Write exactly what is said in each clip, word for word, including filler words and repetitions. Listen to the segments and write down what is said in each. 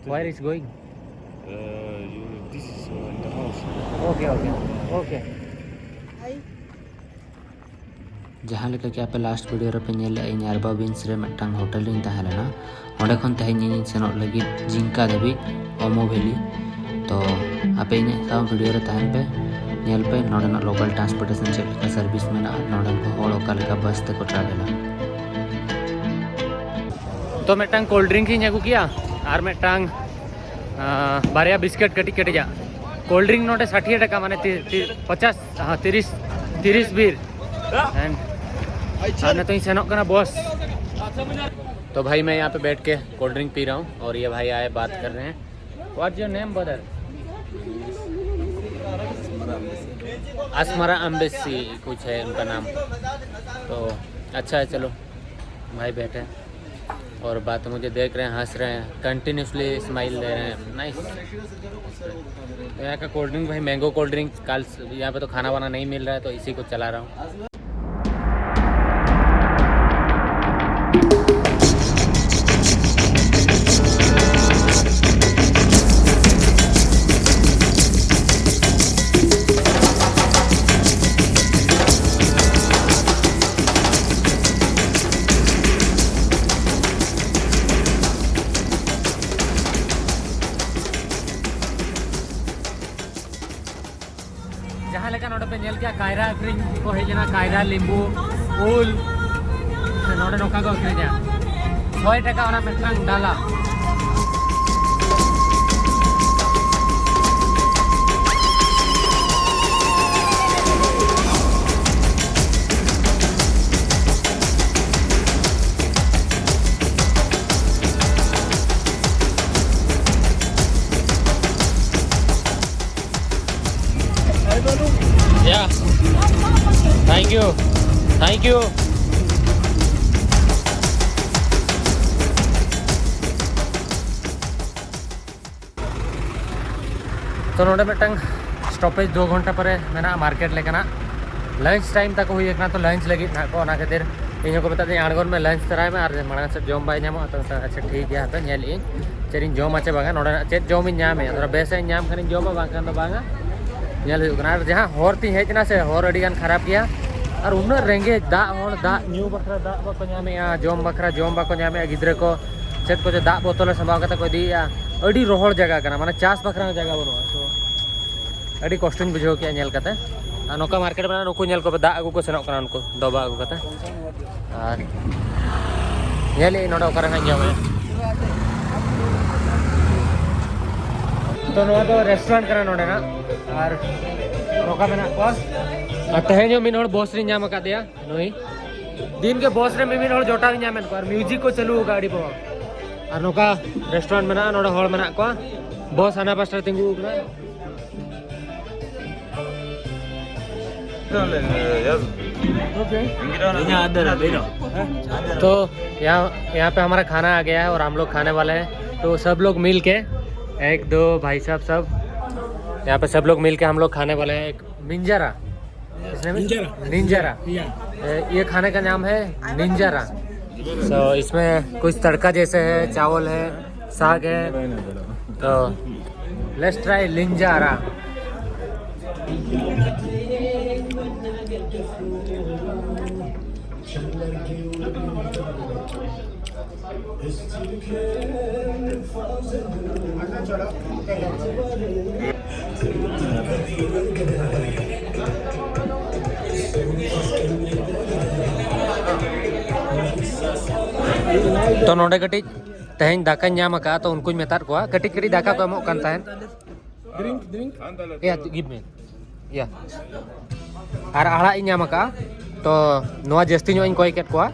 Where is going? Uh, you, this is uh, in the house. Okay, okay, okay. Hi. ᱡᱟᱦᱟᱸ ᱞᱮᱠᱟ ᱠᱤ ᱟᱯᱮ last video ᱨᱮᱯᱮ ᱧᱮᱞ ᱞᱮᱫᱼᱟ, ᱤᱧ ᱟᱨᱵᱟ ᱵᱤᱱᱥ ᱨᱮ ᱢᱤᱫᱴᱟᱝ ᱦᱳᱴᱮᱞ ᱨᱤᱧ ᱛᱟᱦᱮᱸ ᱞᱮᱱᱟ᱾ ᱚᱸᱰᱮ ᱠᱷᱚᱱ ᱛᱮᱦᱮᱧ ᱤᱧᱤᱧ ᱥᱮᱱᱚᱜ ᱞᱟᱹᱜᱤᱫ ᱡᱤᱝᱠᱟ ᱫᱷᱟᱹᱵᱤᱡ, ᱚᱢᱚ ᱵᱷᱮᱞᱤ᱾ ᱛᱚ ᱟᱯᱮ ᱤᱧᱟᱹᱜ ᱥᱟᱶ video ᱨᱮ ᱛᱟᱦᱮᱱ ᱯᱮ, ᱧᱮᱞ ᱯᱮ ᱱᱚᱰᱮᱱᱟᱜ local transportation ᱪᱮᱫ ᱞᱮᱠᱟ service ᱢᱮᱱᱟᱜᱼᱟ, ᱱᱚᱰᱮᱱ ᱠᱚ ᱦᱚᱲ ᱚᱠᱟ ᱞᱮᱠᱟ ᱵᱟᱥ ᱛᱮᱠᱚ travelᱟ᱾ ᱛᱚ ᱢᱤᱫᱴᱟᱝ cold drink ᱤᱧ ᱟᱹᱜᱩ ᱠᱮᱜᱼᱟ ᱟᱨ ᱢᱤᱫᱴᱟᱝ, ᱟᱸ, ᱵᱟᱨᱭᱟ ᱵᱤᱥᱠᱮᱴ ᱠᱟᱹᱴᱤᱡ ᱠᱟᱹᱴᱤᱡᱟᱜ᱾ Cold drink ᱱᱚᱰᱮ ᱥᱟᱴᱷᱤ ᱴᱟᱠᱟ, ᱢᱟᱱᱮ ᱛᱤ-, ᱛᱤ-, ᱯᱚᱪᱟᱥ, ᱦᱟᱸ, ᱛᱤᱨᱤᱥ, ᱛᱤᱨᱤᱥ ᱵᱤᱨ᱾ And ᱟᱨ ᱱᱤᱛᱚᱜ ᱤᱧ ᱥᱮᱱᱚᱜ ᱠᱟᱱᱟ ᱵᱚᱥ᱾ तो भाई, मैं यहाँ पे बैठ के कोल्ड ड्रिंक पी रहा हूँ और ये भाई आए, बात कर रहे हैं। What's your name, brother? Asmara embassy कुछ है उनका नाम। तो अच्छा है, चलो भाई बैठे हैं और बात, मुझे देख रहे हैं, हंस रहे हैं, कंटिन्यूसली स्माइल दे रहे हैं। नाइस। तो यहाँ का कोल्ड ड्रिंक भाई, मैंगो कोल्ड ड्रिंक। कल स- यहाँ पे तो खाना वाना नहीं मिल रहा है, तो इसी को चला रहा हूँ। ᱡᱟᱦᱟᱸ ᱞᱮᱠᱟ ᱱᱚᱰᱮ ᱯᱮ ᱧᱮᱞ ᱠᱮᱜᱼᱟ, ᱠᱟᱭᱨᱟ ᱟᱹᱠᱷᱨᱤᱧ ᱠᱚ ᱦᱮᱡ ᱞᱮᱱᱟ, ᱠᱟᱭᱨᱟ, ᱞᱤᱢᱵᱩ, ᱩᱞ, ᱱᱚᱰᱮ ᱱᱚᱝᱠᱟ ᱠᱚ ᱟᱹᱠᱷᱨᱤᱧᱟ᱾ ᱥᱚᱭ ᱴᱟᱠᱟ ᱚᱱᱟ ᱢᱤᱫᱴᱟᱝ ᱰᱟᱞᱟ᱾ Yeah. Thank you. Thank you. ᱛᱚ ᱱᱚᱰᱮ ᱢᱤᱫᱴᱟᱝ stoppage ᱫᱩ ᱜᱷᱚᱱᱴᱟ ᱯᱚᱨᱮ ᱢᱮᱱᱟᱜᱼᱟ, market ᱞᱮᱠᱟᱱᱟᱜ᱾ Lunch time ᱛᱟᱠᱚ ᱦᱩᱭ ᱟᱠᱟᱱᱟ, ᱛᱚ lunch ᱞᱟᱹᱜᱤᱫ ᱱᱟᱦᱟᱜ ᱠᱚ, ᱚᱱᱟ ᱠᱷᱟᱹᱛᱤᱨ ᱤᱧ ᱦᱚᱸᱠᱚ ᱢᱮᱛᱟᱫᱤᱧᱟ, "ᱟᱬᱜᱚᱱ ᱢᱮ, ᱞᱟᱧᱪ ᱛᱚᱨᱟᱭ ᱢᱮ, ᱟᱨ ᱢᱟᱲᱟᱝ ᱥᱮᱫ ᱡᱚᱢ ᱵᱟᱭ ᱧᱟᱢᱚᱜᱼᱟ᱾" ᱛᱚ ᱢᱮᱛᱟᱫᱟ, "ᱟᱪᱪᱷᱟ, ᱴᱷᱤᱠ ᱜᱮᱭᱟ, ᱦᱟᱯᱮ ᱧᱮᱞ ᱤᱧ ᱪᱮᱫ ᱤᱧ ᱡᱚᱢᱟ ᱪᱮ ᱵᱟᱝᱟ, ᱱᱚᱰᱮᱱᱟᱜ ᱪᱮᱫ ᱡᱚᱢ ᱤᱧ ᱧᱟᱢᱮᱫᱼᱟ, ᱛᱷᱚᱲᱟ ᱵᱮᱥᱟᱜ ᱤᱧ ᱧᱟᱢ ᱠᱷᱟᱱᱤᱧ ᱡᱚᱢᱟ, ᱵᱟᱝᱠᱷᱟᱱ ᱫᱚ ᱵᱟᱝᱟ, ᱧᱮᱞ ᱦᱩᱭᱩᱜ ᱠᱟᱱᱟ᱾" ᱟᱨ ᱡᱟᱦᱟᱸ ᱦᱚᱨ ᱛᱤᱧ ᱦᱮᱡ ᱮᱱᱟ ᱥᱮ, ᱦᱚᱨ ᱟᱹᱰᱤ ᱜᱟᱱ ᱠᱷᱟᱨᱟᱯ ᱜᱮᱭᱟ, ᱟᱨ ᱩᱱᱟᱹᱜ ᱨᱮᱸᱜᱮᱡ, ᱫᱟᱜ ᱦᱚᱲ, ᱫᱟᱜ ᱧᱩ ᱵᱟᱠᱷᱨᱟ ᱫᱟᱜ ᱵᱟᱠᱚ ᱧᱟᱢᱮᱫᱼᱟ, ᱡᱚᱢ ᱵᱟᱠᱷᱨᱟ ᱡᱚᱢ ᱵᱟᱠᱚ ᱧᱟᱢᱮᱫᱼᱟ, ᱜᱤᱫᱽᱨᱟᱹ ᱠᱚ ᱪᱮᱫ ᱠᱚᱪᱚ ᱫᱟᱜ ᱵᱳᱛᱚᱞ ᱨᱮ ᱥᱟᱢᱵᱟᱣ ᱠᱟᱛᱮ ᱠᱚ ᱤᱫᱤᱭᱮᱫᱼᱟ᱾ ᱟᱹᱰᱤ ᱨᱚᱦᱚᱲ ᱡᱟᱭᱜᱟ ᱠᱟᱱᱟ, ᱢᱟᱱᱮ ᱪᱟᱥ ᱵᱟᱠᱷᱨᱟ ᱦᱚᱸ ᱡᱟᱭᱜᱟ ᱵᱟᱹᱱᱩᱜᱼᱟ᱾ ᱛᱚ ᱟᱹᱰᱤ ᱠᱚᱥᱴᱚᱧ ᱵᱩᱡᱷᱟᱹᱣ ᱠᱮᱜᱼᱟ ᱧᱮᱞ ᱠᱟᱛᱮ᱾ ᱟᱨ ᱱᱚᱝᱠᱟ ᱢᱟᱨᱠᱮᱴ ᱢᱮᱱᱟᱜᱼᱟ, ᱱᱩᱠᱩ ᱧᱮᱞ ᱠᱚᱯᱮ, ᱫᱟᱜ ᱟᱹᱜᱩ ᱠᱚ ᱥᱮᱱᱚᱜ ᱠᱟᱱᱟ, ᱩᱱᱠᱩ ᱰᱚᱵᱟ ᱟᱹᱜᱩ ᱠᱟᱛᱮ᱾ ᱟᱨ ᱧᱮᱞᱮᱜ ᱟᱹᱧ ᱱᱚᱰᱮ ᱚᱠᱟᱨᱮ ᱦᱟᱸᱜ ᱧᱟᱢᱟ᱾ ᱛᱚ ᱱᱚᱣᱟ ᱫᱚ ᱨᱮᱥᱴᱩᱨᱮᱱᱴ ᱠᱟᱱᱟ ᱱᱚᱰᱮᱱᱟᱜ᱾ ᱟᱨ ᱱᱚᱝᱠᱟ ᱢᱮᱱᱟᱜ ᱠᱚᱣᱟ᱾ ᱟᱨ ᱛᱮᱦᱮᱧ ᱦᱚᱸ ᱢᱤᱫ ᱦᱚᱲ ᱵᱚᱥ ᱨᱤᱧ ᱧᱟᱢ ᱟᱠᱟᱫᱮᱭᱟ, ᱱᱩᱭ᱾ ᱫᱤᱱ ᱜᱮ ᱵᱚᱥ ᱨᱮ ᱢᱤᱢᱤᱫ ᱦᱚᱲ ᱡᱚᱴᱟᱣ ᱤᱧ ᱧᱟᱢᱮᱫ ᱠᱚᱣᱟ, ᱟᱨ ᱢᱤᱣᱡᱤᱠ ᱠᱚ ᱪᱟᱹᱞᱩ ᱟᱠᱟᱫᱼᱟ ᱟᱹᱰᱤ ᱵᱚᱦᱚᱜ᱾ ᱟᱨ ᱱᱚᱝᱠᱟ ᱨᱮᱥᱴᱩᱨᱮᱱᱴ ᱢᱮᱱᱟᱜᱼᱟ, ᱱᱚᱰᱮ ᱦᱚᱲ ᱢᱮᱱᱟᱜ ᱠᱚᱣᱟ᱾ ᱵᱚᱥ ᱦᱟᱱᱟ ᱯᱟᱥᱴᱟ ᱨᱮ ᱛᱤᱸᱜᱩ ᱟᱠᱟᱱᱟ᱾ तो यहाँ यहाँ पे हमारा खाना आ गया है और हम लोग खाने वाले हैं। तो सब लोग मिल के, एक दो भाई साहब सब, यहाँ पे सब लोग मिल के हम लोग खाने वाले हैं एक मिंजरा। इसने भी निंजरा। निंजरा। या। ए, ये खाने का नाम है निंजरा। तो इसमें कुछ तड़का जैसे है, चावल है, साग है। तो लेट्स ट्राई लिंजारा। ᱛᱚ ᱱᱚᱰᱮ ᱠᱟᱹᱴᱤᱡ ᱛᱮᱦᱮᱧ ᱫᱟᱠᱟᱧ ᱧᱟᱢ ᱟᱠᱟᱫᱼᱟ, ᱛᱚ ᱩᱱᱠᱩᱧ ᱢᱮᱛᱟᱫ ᱠᱚᱣᱟ, ᱠᱟᱹᱴᱤᱡ ᱠᱟᱹᱴᱤᱡ ᱫᱟᱠᱟ ᱠᱚ ᱮᱢᱚᱜ ᱠᱟᱱ ᱛᱟᱦᱮᱸᱫ᱾ Drink, drink. Yeah, give me. Yeah. ᱟᱨ ᱟᱲᱟᱜ ᱤᱧ ᱧᱟᱢ ᱟᱠᱟᱫᱼᱟ, ᱛᱚ ᱱᱚᱣᱟ ᱡᱟᱹᱥᱛᱤ ᱧᱚᱜ ᱤᱧ ᱠᱚᱭ ᱠᱮᱫ ᱠᱚᱣᱟ,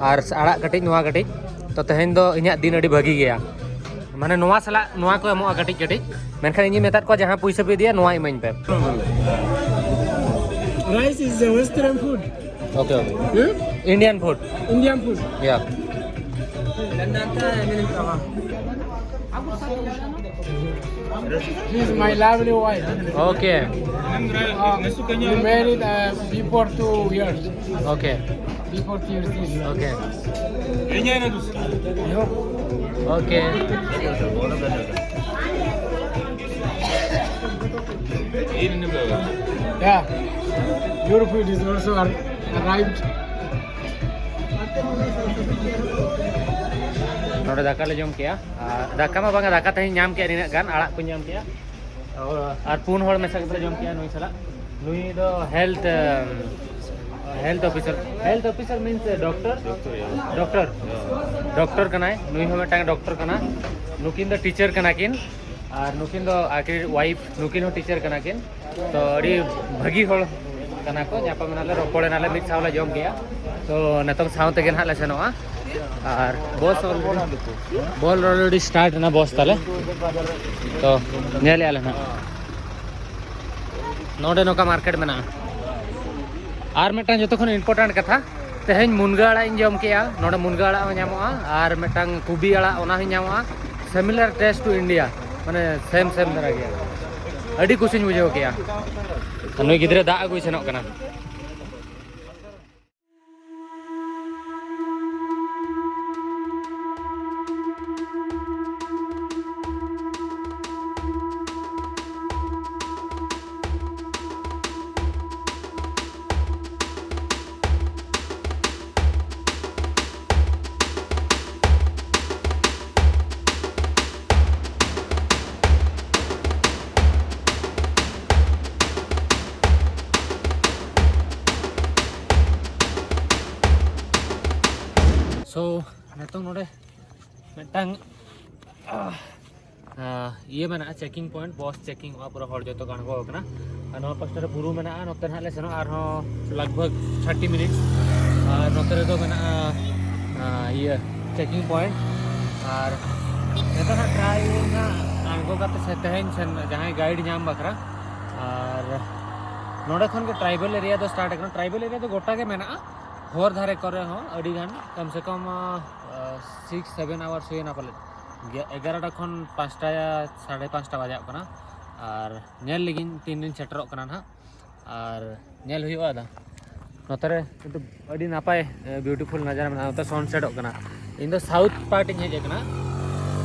ᱟᱨ ᱟᱲᱟᱜ ᱠᱟᱹᱴᱤᱡ, ᱱᱚᱣᱟ ᱠᱟᱹᱴᱤᱡ᱾ ᱛᱚ ᱛᱮᱦᱮᱧ ᱫᱚ ᱤᱧᱟᱹᱜ ᱫᱤᱱ ᱟᱹᱰᱤ ᱵᱷᱟᱹᱜᱤ ᱜᱮᱭᱟ, ᱢᱟᱱᱮ ᱱᱚᱣᱟ ᱥᱟᱞᱟᱜ ᱱᱚᱣᱟ ᱠᱚ ᱮᱢᱚᱜᱼᱟ ᱠᱟᱹᱴᱤᱡ ᱠᱟᱹᱴᱤᱡ᱾ ᱢᱮᱱᱠᱷᱟᱱ ᱤᱧᱤᱧ ᱢᱮᱛᱟᱫ ᱠᱚᱣᱟ, "ᱡᱟᱦᱟᱸ ᱯᱩᱭᱥᱟᱹ ᱯᱮ ᱤᱫᱤᱭᱟ, ᱱᱚᱣᱟ ᱤᱢᱟᱹᱧ ᱯᱮ." Rice is a Western food. Okay, okay. Hmm? Indian food. Indian food. Yeah. This is my lovely wife. Okay. Uh, we married uh, before two years. Okay. Before two years. Okay. Okay. Yeah. Your food is also ar- arrived. ᱱᱚᱰᱮ ᱫᱟᱠᱟ ᱞᱮ ᱡᱚᱢ ᱠᱮᱜᱼᱟ᱾ ᱟᱨ ᱫᱟᱠᱟ ᱢᱟ ᱵᱟᱝᱟ, ᱫᱟᱠᱟ ᱛᱮᱦᱮᱧ ᱧᱟᱢ ᱠᱮᱜᱼᱟ ᱱᱤᱱᱟᱹᱜ ᱜᱟᱱ, ᱟᱲᱟᱜ ᱠᱚᱧ ᱧᱟᱢ ᱠᱮᱜᱼᱟ᱾ ᱟᱨ ᱯᱩᱱ ᱦᱚᱲ ᱢᱮᱥᱟ ᱠᱟᱛᱮ ᱞᱮ ᱡᱚᱢ ᱠᱮᱜᱼᱟ ᱱᱩᱭ ᱥᱟᱞᱟᱜ᱾ ᱱᱩᱭ ᱫᱚ health, health officer, health officer means doctor? Doctor, yeah. Doctor? Yeah. Doctor ᱠᱟᱱᱟᱭ, ᱱᱩᱭ ᱦᱚᱸ ᱢᱤᱫᱴᱟᱝ doctor ᱠᱟᱱᱟ᱾ ᱱᱩᱠᱤᱱ ᱫᱚ teacher ᱠᱟᱱᱟ ᱠᱤᱱ, ᱟᱨ ᱱᱩᱠᱤᱱ ᱫᱚ ᱟᱹᱠᱤᱱ wife, ᱱᱩᱠᱤᱱ ᱦᱚᱸ teacher ᱠᱟᱱᱟ ᱠᱤᱱ᱾ ᱛᱚ ᱟᱹᱰᱤ ᱵᱷᱟᱹᱜᱤ ᱦᱚᱲ ᱠᱟᱱᱟ ᱠᱚ, ᱧᱟᱯᱟᱢ ᱮᱱᱟᱞᱮ, ᱨᱚᱯᱚᱲ ᱮᱱᱟᱞᱮ, ᱢᱤᱫ ᱥᱟᱶ ᱞᱮ ᱡᱚᱢ ᱠᱮᱜᱼᱟ᱾ ᱛᱚ ᱱᱤᱛᱚᱝ ᱥᱟᱶ ᱛᱮᱜᱮ ᱱᱟᱦᱟᱜ ᱞᱮ ᱥᱮᱱᱚᱜᱼᱟ᱾ ᱟᱨ bus already, bus already start ᱮᱱᱟ bus ᱛᱟᱞᱮ᱾ ᱛᱚ ᱧᱮᱞᱮᱜᱼᱟ ᱞᱮ ᱱᱟᱦᱟᱜ᱾ ᱱᱚᱰᱮ ᱱᱚᱝᱠᱟ market ᱢᱮᱱᱟᱜᱼᱟ᱾ ᱟᱨ ᱢᱤᱫᱴᱟᱝ ᱡᱚᱛᱚ ᱠᱷᱚᱱ important ᱠᱟᱛᱷᱟ, ᱛᱮᱦᱮᱧ ᱢᱩᱱᱜᱟᱹ ᱟᱲᱟᱜ ᱤᱧ ᱡᱚᱢ ᱠᱮᱜᱼᱟ᱾ ᱱᱚᱰᱮ ᱢᱩᱱᱜᱟᱹ ᱟᱲᱟᱜ ᱦᱚᱸ ᱧᱟᱢᱚᱜᱼᱟ, ᱟᱨ ᱢᱤᱫᱴᱟᱝ ᱠᱚᱵᱤ ᱟᱲᱟᱜ, ᱚᱱᱟ ᱦᱚᱸ ᱧᱟᱢᱚᱜᱼᱟ᱾ Similar taste to India, ᱢᱟᱱᱮ same same ᱫᱷᱟᱨᱟ ᱜᱮᱭᱟ᱾ ᱟᱹᱰᱤ ᱠᱩᱥᱤᱧ ᱵᱩᱡᱷᱟᱹᱣ ᱠᱮᱜᱼᱟ᱾ ᱟᱨ ᱱᱩᱭ ᱜᱤᱫᱽᱨᱟᱹ ᱫᱟᱜ ᱟᱹᱜᱩᱭ ᱥᱮᱱᱚᱜ ᱠᱟᱱᱟ᱾ So, ᱱᱤᱛᱚᱝ ᱱᱚᱰᱮ ᱢᱤᱫᱴᱟᱝ, ᱟᱦ, ᱟᱦ, ᱤᱭᱟᱹ ᱢᱮᱱᱟᱜᱼᱟ, checking point, bus checking ᱚᱜᱼᱟ, ᱯᱩᱨᱟᱹ ᱦᱚᱲ ᱡᱚᱛᱚ ᱠᱚ ᱟᱬᱜᱚ ᱟᱠᱟᱱᱟ᱾ ᱟᱨ ᱱᱚᱣᱟ ᱯᱟᱥᱴᱟ ᱨᱮ ᱵᱩᱨᱩ ᱢᱮᱱᱟᱜᱼᱟ, ᱱᱚᱛᱮ ᱱᱟᱦᱟᱜ ᱞᱮ ᱥᱮᱱᱚᱜᱼᱟ ᱟᱨᱦᱚᱸ ᱞᱟᱜᱽ ᱵᱷᱟᱜᱽ thirty minutes᱾ ᱟᱨ ᱱᱚᱛᱮ ᱨᱮᱫᱚ ᱢᱮᱱᱟᱜᱼᱟ, ᱟᱦ, ᱤᱭᱟᱹ, checking point᱾ ᱟᱨ ᱱᱤᱛᱚᱜ ᱱᱟᱦᱟᱜ try ᱱᱟᱦᱟᱜ ᱟᱬᱜᱚ ᱠᱟᱛᱮ ᱥᱮ ᱛᱮᱦᱮᱧ ᱥᱮᱱ ᱡᱟᱦᱟᱸᱭ guide ᱧᱟᱢ ᱵᱟᱠᱷᱨᱟ᱾ ᱟᱨ ᱱᱚᱰᱮ ᱠᱷᱚᱱ ᱜᱮ tribal area ᱫᱚ start ᱟᱠᱟᱱᱟ᱾ Tribal area ᱫᱚ ᱜᱚᱴᱟ ᱜᱮ ᱢᱮᱱᱟᱜᱼᱟ, ᱦᱚᱨ ᱫᱷᱟᱨᱮ ᱠᱚᱨᱮ ᱦᱚᱸ ᱟᱹᱰᱤ ᱜᱟᱱ, ᱠᱚᱢ ᱥᱮ ᱠᱚᱢ, ᱟᱦ, six seven hours ᱦᱩᱭᱮᱱᱟ ᱯᱟᱞᱮᱫ᱾ ᱜᱮ- ᱮᱜᱟᱨᱚᱴᱟ ᱠᱷᱚᱱ ᱯᱟᱸᱪᱴᱟ, ᱥᱟᱲᱮ ᱯᱟᱸᱪᱴᱟ ᱵᱟᱡᱟᱜ ᱠᱟᱱᱟ᱾ ᱟᱨ ᱧᱮᱞ ᱞᱮᱜᱤᱧ ᱛᱤᱱ ᱨᱤᱧ ᱥᱮᱴᱮᱨᱚᱜ ᱠᱟᱱᱟ ᱱᱟᱦᱟᱜ᱾ ᱟᱨ ᱧᱮᱞ ᱦᱩᱭᱩᱜᱼᱟ ᱟᱫᱚ᱾ ᱱᱚᱛᱮ ᱨᱮ ᱠᱤᱱᱛᱩ ᱟᱹᱰᱤ ᱱᱟᱯᱟᱭ, ᱵᱤᱭᱩᱴᱤᱯᱷᱩᱞ ᱱᱟᱡᱟᱨᱟ ᱢᱮᱱᱟᱜᱼᱟ᱾ ᱱᱚᱛᱮ ᱥᱟᱱᱥᱮᱴᱚᱜ ᱠᱟᱱᱟ᱾ ᱤᱧ ᱫᱚ ᱥᱟᱣᱩᱛᱷ ᱯᱟᱨᱴ ᱤᱧ ᱦᱮᱡ ᱟᱠᱟᱱᱟ,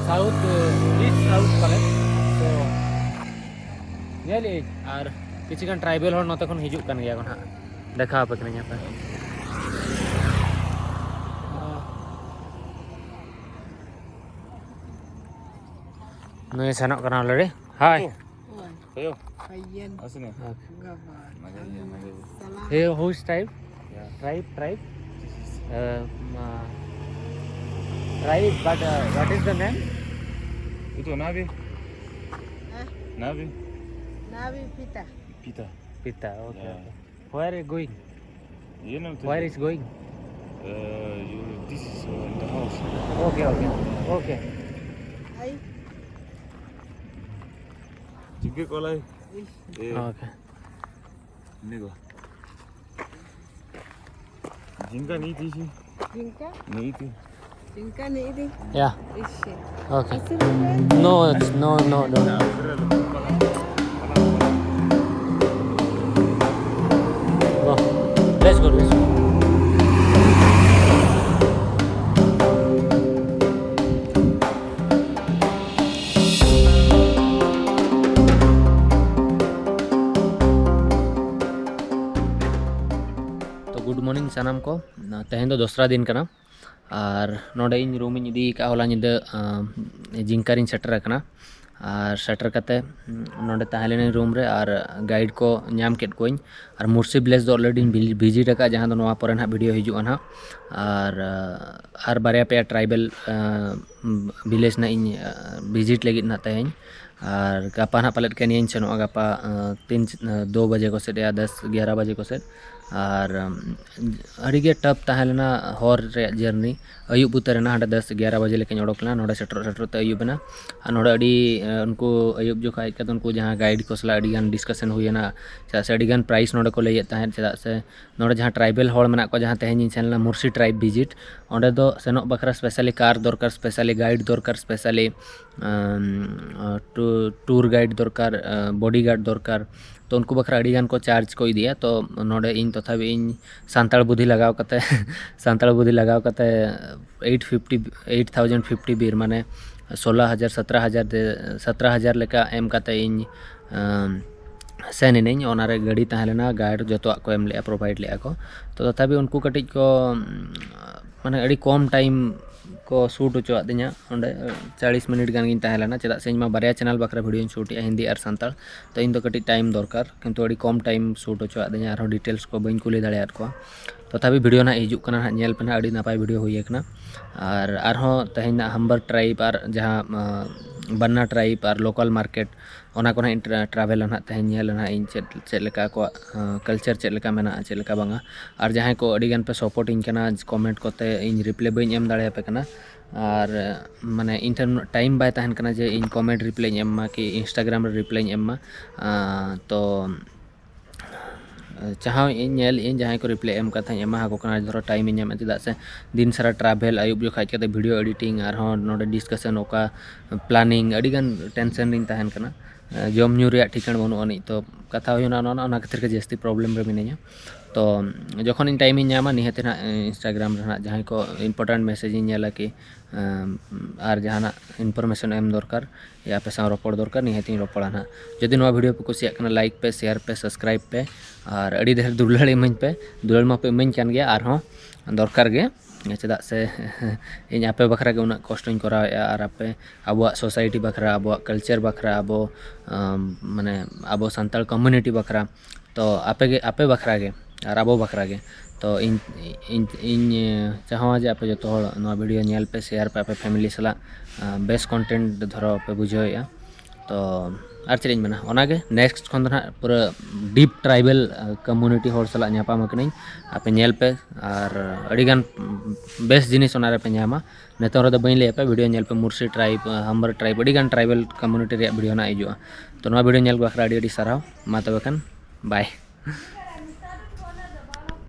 ᱥᱟᱣᱩᱛᱷ, ᱤᱥᱴ ᱥᱟᱣᱩᱛᱷ ᱯᱟᱞᱮ᱾ ᱛᱚ ᱧᱮᱞ ᱤᱧ, ᱟᱨ ᱠᱤᱪᱷᱩ ᱜᱟᱱ ᱴᱨᱟᱭᱵᱮᱞ ᱦᱚᱲ ᱱᱚᱛᱮ ᱠᱷᱚᱱ ᱦᱤᱡᱩᱜ ᱠᱟᱱ ᱜᱮᱭᱟ ᱠᱚ ᱱᱟᱦᱟᱜ, ᱫᱮᱠᱷᱟᱣ ᱟᱯᱮ ᱠᱟᱹᱱᱟᱹᱧ ᱦᱟᱯᱮ᱾ ᱱᱩᱭ ᱥᱮᱱᱚᱜ ᱠᱟᱱᱟ already. Hi. Oi, Ayo, ayan. Asini. Okay. Gabar. Magaya, magaya. Salam. Hey, whose tribe? Yeah. Tribe, tribe? Uh, uh, tribe, but uh, what is the name? Itu Nabi. Hah? Nabi. Nabi Pita. Pita. Pita, okay, Yeah. okay. Where are you going? You know, Where is going? Uh, you, this is uh, in the house. Okay, okay, okay. Ai. Jingkit ko lai. Ish. Eh, Okay. Ini ko. Jingkit ni iti si. Jingkit? Ni iti. Jingkit ni iti. Yeah. Ish. Okay. Asal ni. No, it's no, no, no. Go. Let's go, let's go. ᱛᱚ, good morning ᱥᱟᱱᱟᱢ ᱠᱚ᱾ ᱛᱮᱦᱮᱧ ᱫᱚ ᱫᱚᱥᱨᱟ ᱫᱤᱱ ᱠᱟᱱᱟ᱾ ᱟᱨ ᱱᱚᱰᱮ ᱤᱧ ᱨᱩᱢ ᱤᱧ ᱤᱫᱤ ᱟᱠᱟᱫᱼᱟ᱾ ᱦᱚᱞᱟ ᱧᱤᱫᱟᱹ, ᱟᱸ, ᱡᱤᱝᱠᱟᱨᱤᱧ ᱥᱮᱴᱮᱨ ᱟᱠᱟᱱᱟ᱾ ᱟᱨ ᱥᱮᱴᱮᱨ ᱠᱟᱛᱮ, ᱩᱸ, ᱱᱚᱰᱮ ᱛᱟᱦᱮᱸ ᱞᱮᱱᱟᱹᱧ ᱨᱩᱢ ᱨᱮ᱾ ᱟᱨ ᱜᱟᱭᱤᱰ ᱠᱚ ᱧᱟᱢ ᱠᱮᱫ ᱠᱚᱣᱟᱧ᱾ ᱟᱨ ᱢᱩᱨᱥᱤ ᱵᱷᱤᱞᱮᱡᱽ ᱫᱚ already ᱵᱷᱤᱡᱤᱴ ᱟᱠᱟᱫᱼᱟ, ᱡᱟᱦᱟᱸ ᱫᱚ ᱱᱚᱣᱟ ᱯᱚᱨᱮ ᱱᱟᱦᱟᱜ ᱵᱷᱤᱰᱤᱭᱳ ᱦᱤᱡᱩᱜᱼᱟ ᱱᱟᱦᱟᱜ᱾ ᱟᱨ, ᱟᱨ ᱵᱟᱨᱭᱟ ᱯᱮᱭᱟ ᱴᱨᱟᱭᱵᱮᱞ, ᱟᱸ, ᱵᱷᱤᱞᱮᱡᱽ ᱱᱟᱦᱟᱜ ᱤᱧ, ᱟᱸ, ᱵᱷᱤᱡᱤᱴ ᱞᱟᱹᱜᱤᱫ ᱱᱟᱦᱟᱜ ᱛᱮᱦᱮᱧ᱾ ᱟᱨ ᱜᱟᱯᱟ ᱱᱟᱦᱟᱜ ᱯᱟᱞᱮᱫ ᱠᱟᱹᱱᱤᱭᱟᱹᱧ ᱥᱮᱱᱚᱜᱼᱟ, ᱜᱟᱯᱟ, ᱟᱸ, ᱛᱤᱱ, ᱟᱸ, ᱫᱩ ᱵᱟᱡᱮ ᱠᱚ ᱥᱮᱫ ᱭᱟ ᱫᱚᱥ ᱜᱭᱟᱨᱟ ᱵᱟᱡᱮ ᱠᱚ ᱥᱮᱫ᱾ ᱟᱨ ᱟᱹᱰᱤ ᱜᱮ ᱴᱟᱯ ᱛᱟᱦᱮᱸ ᱞᱮᱱᱟ ᱦᱚᱨ ᱨᱮᱭᱟᱜ ᱡᱟᱨᱱᱤ᱾ ᱟᱹᱭᱩᱵ ᱩᱛᱟᱹᱨ ᱮᱱᱟ, ᱦᱟᱸᱰᱮ ᱫᱚᱥ ᱮᱜᱟᱨᱚ ᱵᱟᱡᱮ ᱞᱮᱠᱟᱧ ᱚᱰᱚᱠ ᱞᱮᱱᱟ᱾ ᱱᱚᱰᱮ ᱥᱮᱴᱮᱨᱚᱜ ᱥᱮᱴᱮᱨᱚᱜ ᱛᱮ ᱟᱹᱭᱩᱵ ᱮᱱᱟ᱾ ᱟᱨ ᱱᱚᱰᱮ ᱟᱹᱰᱤ ᱩᱱᱠᱩ ᱟᱹᱭᱩᱵ ᱡᱚᱠᱷᱟᱡ ᱦᱮᱡ ᱠᱟᱛᱮ ᱩᱱᱠᱩ ᱡᱟᱦᱟᱸ ᱜᱟᱭᱤᱰ ᱠᱚ ᱥᱟᱞᱟᱜ ᱟᱹᱰᱤ ᱜᱟᱱ ᱰᱤᱥᱠᱟᱥᱚᱱ ᱦᱩᱭᱮᱱᱟ, ᱪᱮᱫᱟᱜ ᱥᱮ ᱟᱹᱰᱤ ᱜᱟᱱ ᱯᱨᱟᱭᱤᱥ ᱱᱚᱰᱮ ᱠᱚ ᱞᱟᱹᱭᱮᱫ ᱛᱟᱦᱮᱸᱫ᱾ ᱪᱮᱫᱟᱜ ᱥᱮ ᱱᱚᱰᱮ ᱡᱟᱦᱟᱸ ᱴᱨᱟᱭᱵᱮᱞ ᱦᱚᱲ ᱢᱮᱱᱟᱜ ᱠᱚᱣᱟ, ᱡᱟᱦᱟᱸ ᱛᱮᱦᱮᱧ ᱤᱧ ᱥᱮᱱ ᱞᱮᱱᱟ ᱢᱩᱨᱥᱤ ᱴᱨᱟᱭᱤᱵᱽ ᱵᱷᱤᱡᱤᱴ, ᱚᱸᱰᱮ ᱫᱚ ᱥᱮᱱᱚᱜ ᱵᱟᱠᱷᱨᱟ ᱥᱯᱮᱥᱟᱞᱤ ᱠᱟᱨ ᱫᱚᱨᱠᱟᱨ, ᱥᱯᱮᱥᱟᱞᱤ ᱜᱟᱭᱤᱰ ᱫᱚᱨᱠᱟᱨ, ᱥᱯᱮᱥᱟᱞᱤ ᱴᱩᱨ ᱜᱟᱭᱤᱰ ᱫᱚᱨᱠᱟᱨ, ᱵᱚᱰᱤ ᱜᱟᱨᱰ ᱫᱚᱨᱠᱟᱨ᱾ ᱛᱚ ᱩᱱᱠᱩ ᱵᱟᱠᱷᱨᱟ ᱟᱹᱰᱤ ᱜᱟᱱ ᱠᱚ ᱪᱟᱨᱡᱽ ᱠᱚ ᱤᱫᱤᱭᱟ᱾ ᱛᱚ ᱱᱚᱰᱮ ᱤᱧ ᱛᱚᱛᱷᱟᱯᱤ ᱤᱧ ᱥᱟᱱᱛᱟᱲ ᱵᱩᱫᱷᱤ ᱞᱟᱜᱟᱣ ᱠᱟᱛᱮ ᱥᱟᱱᱛᱟᱲ ᱵᱩᱫᱷᱤ ᱞᱟᱜᱟᱣ ᱠᱟᱛᱮ eight fifty, eight thousand fifty ᱵᱤᱨ, ᱢᱟᱱᱮ ᱥᱳᱞᱳ ᱦᱟᱡᱟᱨ, ᱥᱟᱛᱨᱟ ᱦᱟᱡᱟᱨ ᱫᱮ ᱥᱟᱛᱨᱟ ᱦᱟᱡᱟᱨ ᱞᱮᱠᱟ ᱮᱢ ᱠᱟᱛᱮ ᱤᱧ ᱥᱮᱱ ᱮᱱᱟᱹᱧ᱾ ᱚᱱᱟᱨᱮ ᱜᱟᱹᱰᱤ ᱛᱟᱦᱮᱸ ᱞᱮᱱᱟ, ᱜᱟᱭᱤᱰ ᱡᱚᱛᱚᱣᱟᱜ ᱠᱚ ᱮᱢ ᱞᱮᱜᱼᱟ, ᱯᱨᱳᱵᱷᱟᱭᱤᱰ ᱞᱮᱜᱼᱟ ᱠᱚ᱾ ᱛᱚ ᱛᱚᱛᱷᱟᱯᱤ ᱩᱱᱠᱩ ᱠᱟᱹᱴᱤᱡ ᱠᱚ ᱢᱟᱱᱮ ᱟᱹᱰᱤ ᱠᱚᱢ ᱴᱟᱭᱤᱢ ᱠᱚ ᱥᱩᱴ ᱦᱚᱪᱚᱣᱟᱫᱤᱧᱟ᱾ ᱚᱸᱰᱮ ᱪᱟᱞᱤᱥ ᱢᱤᱱᱤᱴ ᱜᱟᱱ ᱜᱤᱧ ᱛᱟᱦᱮᱸ ᱞᱮᱱᱟ, ᱪᱮᱫᱟᱜ ᱥᱮ ᱤᱧ ᱢᱟ ᱵᱟᱨᱭᱟ ᱪᱮᱱᱮᱞ ᱵᱟᱠᱷᱨᱟ ᱵᱷᱤᱰᱤᱭᱳᱧ ᱥᱩᱴ ᱮᱜᱼᱟ, ᱦᱤᱱᱫᱤ ᱟᱨ ᱥᱟᱱᱛᱟᱲ᱾ ᱛᱚ ᱤᱧ ᱫᱚ ᱠᱟᱹᱴᱤᱡ ᱴᱟᱭᱤᱢ ᱫᱚᱨᱠᱟᱨ, ᱠᱤᱱᱛᱩ ᱟᱹᱰᱤ ᱠᱚᱢ ᱴᱟᱭᱤᱢ ᱥᱩᱴ ᱦᱚᱪᱚᱣᱟᱫᱤᱧᱟ, ᱟᱨᱦᱚᱸ ᱰᱤᱴᱮᱞᱥ ᱠᱚ ᱵᱟᱹᱧ ᱠᱩᱞᱤ ᱫᱟᱲᱮᱭᱟᱫ ᱠᱚᱣᱟ᱾ ᱛᱚᱛᱷᱟᱯᱤ ᱵᱷᱤᱰᱤᱭᱳ ᱱᱟᱦᱟᱜ ᱦᱤᱡᱩᱜ ᱠᱟᱱᱟ, ᱱᱟᱦᱟᱜ ᱧᱮᱞ ᱯᱮ ᱱᱟᱦᱟᱜ, ᱟᱹᱰᱤ ᱱᱟᱯᱟᱭ ᱵᱷᱤᱰᱤᱭᱳ ᱦᱩᱭ ᱟᱠᱟᱱᱟ᱾ ᱟᱨ ᱟᱨᱦᱚᱸ ᱛᱮᱦᱮᱧ ᱱᱟᱜ ᱦᱟᱢᱵᱟᱨ ᱴᱨᱟᱭᱤᱵᱽ ᱟᱨ ᱡᱟᱦᱟᱸ ᱵᱟᱱᱱᱟ ᱴᱨᱟᱭᱤᱵᱽ ᱟᱨ ᱞᱳᱠᱟᱞ ᱢᱟᱨᱠᱮᱴ, ᱚᱱᱟ ᱠᱚ ᱱᱟᱦᱟᱜ ᱤᱧ ᱴᱨᱟᱵᱷᱮᱞᱟ ᱱᱟᱦᱟᱜ, ᱛᱮᱦᱮᱧ ᱧᱮᱞᱟ ᱱᱟᱦᱟᱜ ᱤᱧ ᱪᱮᱫ ᱪᱮᱫ ᱞᱮᱠᱟ ᱟᱠᱚᱣᱟᱜ ᱠᱟᱞᱪᱟᱨ ᱪᱮᱫ ᱞᱮᱠᱟ ᱢᱮᱱᱟᱜᱼᱟ, ᱪᱮᱫ ᱞᱮᱠᱟ ᱵᱟᱝᱟ᱾ ᱟᱨ ᱡᱟᱦᱟᱸᱭ ᱠᱚ ᱟᱹᱰᱤ ᱜᱟᱱ ᱯᱮ ᱥᱟᱯᱳᱨᱴ ᱤᱧ ᱠᱟᱱᱟ ᱠᱚᱢᱮᱱᱴ ᱠᱚᱛᱮ, ᱤᱧ ᱨᱤᱯᱞᱟᱭ ᱵᱟᱹᱧ ᱮᱢ ᱫᱟᱲᱮᱭᱟᱯᱮ ᱠᱟᱱᱟ᱾ ᱟᱨ ᱢᱟᱱᱮ ᱤᱧ ᱴᱷᱮᱱ ᱩᱱᱟᱹᱜ ᱴᱟᱭᱤᱢ ᱵᱟᱭ ᱛᱟᱦᱮᱱ ᱠᱟᱱᱟ ᱡᱮ ᱤᱧ ᱠᱚᱢᱮᱱᱴ ᱨᱤᱯᱞᱟᱭ ᱤᱧ ᱮᱢ ᱢᱟ ᱠᱤ ᱤᱱᱥᱴᱟᱜᱨᱟᱢ ᱨᱮ ᱨᱤᱯᱞᱟᱭ ᱤᱧ ᱮᱢ ᱢᱟ᱾ ᱛᱚ ᱪᱟᱦᱟᱣ ᱤᱧ ᱧᱮᱞ ᱤᱧ ᱡᱟᱦᱟᱸᱭ ᱠᱚ ᱨᱤᱯᱞᱟᱭ ᱮᱢ ᱠᱟᱛᱷᱟᱧ ᱮᱢᱟ ᱟᱠᱚ ᱠᱟᱱᱟ, ᱫᱷᱚᱨᱚ ᱴᱟᱭᱤᱢ ᱤᱧ ᱧᱟᱢᱟ, ᱪᱮᱫᱟᱜ ᱥᱮ ᱫᱤᱱ ᱥᱟᱨᱟ ᱴᱨᱟᱵᱷᱮᱞ, ᱟᱹᱭᱩᱵ ᱡᱚᱠᱷᱟᱡ ᱠᱟᱛᱮ ᱵᱷᱤᱰᱤᱭᱳ ᱮᱰᱤᱴᱤᱝ, ᱟᱨᱦᱚᱸ ᱱᱚᱰᱮ ᱰᱤᱥᱠᱟᱥᱚᱱ, ᱚᱠᱟ ᱯᱞᱟᱱᱤᱝ, ᱟᱹᱰᱤ ᱜᱟᱱ ᱴᱮᱱᱥᱮᱱ ᱨᱤᱧ ᱛᱟᱦᱮᱱ ᱠᱟᱱᱟ᱾ ᱡᱚᱢ ᱧᱩ ᱨᱮᱭᱟᱜ ᱴᱷᱤᱠᱟᱹᱱ ᱵᱟᱹᱱᱩᱜ ᱟᱹᱱᱤᱡ᱾ ᱛᱚ ᱠᱟᱛᱷᱟ ᱦᱩᱭᱱᱟ ᱱᱚᱜᱼᱚ ᱱᱟ, ᱚᱱᱟ ᱠᱷᱟᱹᱛᱤᱨ ᱜᱮ ᱡᱟᱹᱥᱛᱤ ᱯᱨᱚᱵᱞᱮᱢ ᱨᱮ ᱢᱤᱱᱟᱹᱧᱟ᱾ ᱛᱚ ᱡᱚᱠᱷᱚᱱ ᱤᱧ ᱴᱟᱭᱤᱢ ᱤᱧ ᱧᱟᱢᱟ, ᱱᱤᱦᱟᱹᱛ ᱱᱟᱦᱟᱜ ᱤᱱᱥᱴᱟᱜᱨᱟᱢ ᱨᱮ ᱱᱟᱦᱟᱜ ᱡᱟᱦᱟᱸᱭ ᱠᱚ ᱤᱢᱯᱚᱨᱴᱮᱱᱴ ᱢᱮᱥᱮᱡᱽ ᱤᱧ ᱧᱮᱞᱟ ᱠᱤ ᱟᱨ ᱡᱟᱦᱟᱱᱟᱜ ᱤᱱᱯᱷᱚᱨᱢᱮᱥᱚᱱ ᱮᱢ ᱫᱚᱨᱠᱟᱨ ᱭᱟ ᱟᱯᱮ ᱥᱟᱶ ᱨᱚᱯᱚᱲ ᱫᱚᱨᱠᱟᱨ, ᱱᱤᱦᱟᱹᱛᱤᱧ ᱨᱚᱯᱚᱲᱟ ᱱᱟᱦᱟᱜ᱾ ᱡᱩᱫᱤ ᱱᱚᱣᱟ ᱵᱷᱤᱰᱤᱭᱳ ᱯᱮ ᱠᱩᱥᱤᱭᱟᱜ ᱠᱟᱱᱟ, ᱞᱟᱭᱤᱠ ᱯᱮ, ᱥᱮᱭᱟᱨ ᱯᱮ, ᱥᱟᱵᱥᱠᱨᱟᱭᱤᱵᱽ ᱯᱮ, ᱟᱨ ᱟᱹᱰᱤ ᱰᱷᱮᱨ ᱫᱩᱞᱟᱹᱲ ᱤᱢᱟᱹᱧ ᱯᱮ᱾ ᱫᱩᱞᱟᱹᱲ ᱢᱟᱯᱮ ᱤᱢᱟᱹᱧ ᱠᱟᱱ ᱜᱮᱭᱟ, ᱟᱨᱦᱚᱸ ᱫᱚᱨᱠᱟᱨ ᱜᱮ, ᱪᱮᱫᱟᱜ ᱥᱮ ᱤᱧ ᱟᱯᱮ ᱵᱟᱠᱷᱨᱟ ᱜᱮ ᱩᱱᱟᱹᱜ ᱠᱚᱥᱴᱚᱧ ᱠᱚᱨᱟᱣᱮᱫᱼᱟ᱾ ᱟᱨ ᱟᱯᱮ ᱟᱵᱚᱣᱟᱜ ᱥᱳᱥᱟᱭᱴᱤ ᱵᱟᱠᱷᱨᱟ, ᱟᱵᱚᱣᱟᱜ ᱠᱟᱞᱪᱟᱨ ᱵᱟᱠᱷᱨᱟ, ᱟᱵᱚ ᱢᱟᱱᱮ ᱟᱵᱚ ᱥᱟᱱᱛᱟᱲ ᱠᱚᱢᱤᱭᱩᱱᱤᱴᱤ ᱵᱟᱠᱷᱨᱟ, ᱛᱚ ᱟᱯᱮ ᱜᱮ, ᱟᱯᱮ ᱵᱟᱠᱷᱨᱟ ᱜᱮ ᱟᱨ ᱟᱵᱚ ᱵᱟᱠᱷᱨᱟ ᱜᱮ᱾ ᱛᱚ ᱤᱧ ᱤᱧ ᱤᱧ ᱪᱟᱦᱟᱣᱟ ᱡᱮ ᱟᱯᱮ ᱡᱚᱛᱚ ᱦᱚᱲ ᱱᱚᱣᱟ ᱵᱷᱤᱰᱤᱭᱳ ᱧᱮᱞ ᱯᱮ, ᱥᱮᱭᱟᱨ ᱯᱮ ᱟᱯᱮ ᱯᱷᱮᱢᱤᱞᱤ ᱥᱟᱞᱟᱜ᱾ ᱵᱮᱥ ᱠᱚᱱᱴᱮᱱᱴ ᱫᱷᱚᱨᱚ ᱯᱮ ᱵᱩᱡᱷᱟᱹᱣᱮᱫᱼᱟ᱾ ᱛᱚ ᱟᱨ ᱪᱮᱫ ᱤᱧ ᱢᱮᱱᱟ, ᱚᱱᱟᱜᱮ next ᱠᱷᱚᱱ ᱫᱚ ᱱᱟᱦᱟᱜ ᱯᱩᱨᱟᱹ deep tribal community ᱦᱚᱲ ᱥᱟᱞᱟᱜ ᱧᱟᱯᱟᱢ ᱟᱠᱟᱱᱟᱹᱧ᱾ ᱟᱯᱮ ᱧᱮᱞ ᱯᱮ, ᱟᱨ ᱟᱹᱰᱤᱜᱟᱱ ᱵᱮᱥ ᱡᱤᱱᱤᱥ ᱚᱱᱟ ᱨᱮᱯᱮ ᱧᱟᱢᱟ᱾ ᱱᱤᱛᱚᱝ ᱨᱮᱫᱚ ᱵᱟᱹᱧ ᱞᱟᱹᱭ ᱟᱯᱮ, video ᱧᱮᱞ ᱯᱮ, ᱢᱩᱨᱥᱤ tribe, ᱦᱟᱢᱵᱟᱨ tribe, ᱟᱹᱰᱤᱜᱟᱱ tribal community ᱨᱮᱭᱟᱜ video ᱱᱟᱦᱟᱜ ᱦᱤᱡᱩᱜᱼᱟ᱾ ᱛᱚ ᱱᱚᱣᱟ video ᱧᱮᱞ ᱵᱟᱠᱷᱨᱟ ᱟᱹᱰᱤ ᱟᱹᱰᱤ ᱥᱟᱨᱦᱟᱣ᱾ ᱢᱟ ᱛᱚᱵᱮ ᱠᱷᱟᱱ, bye᱾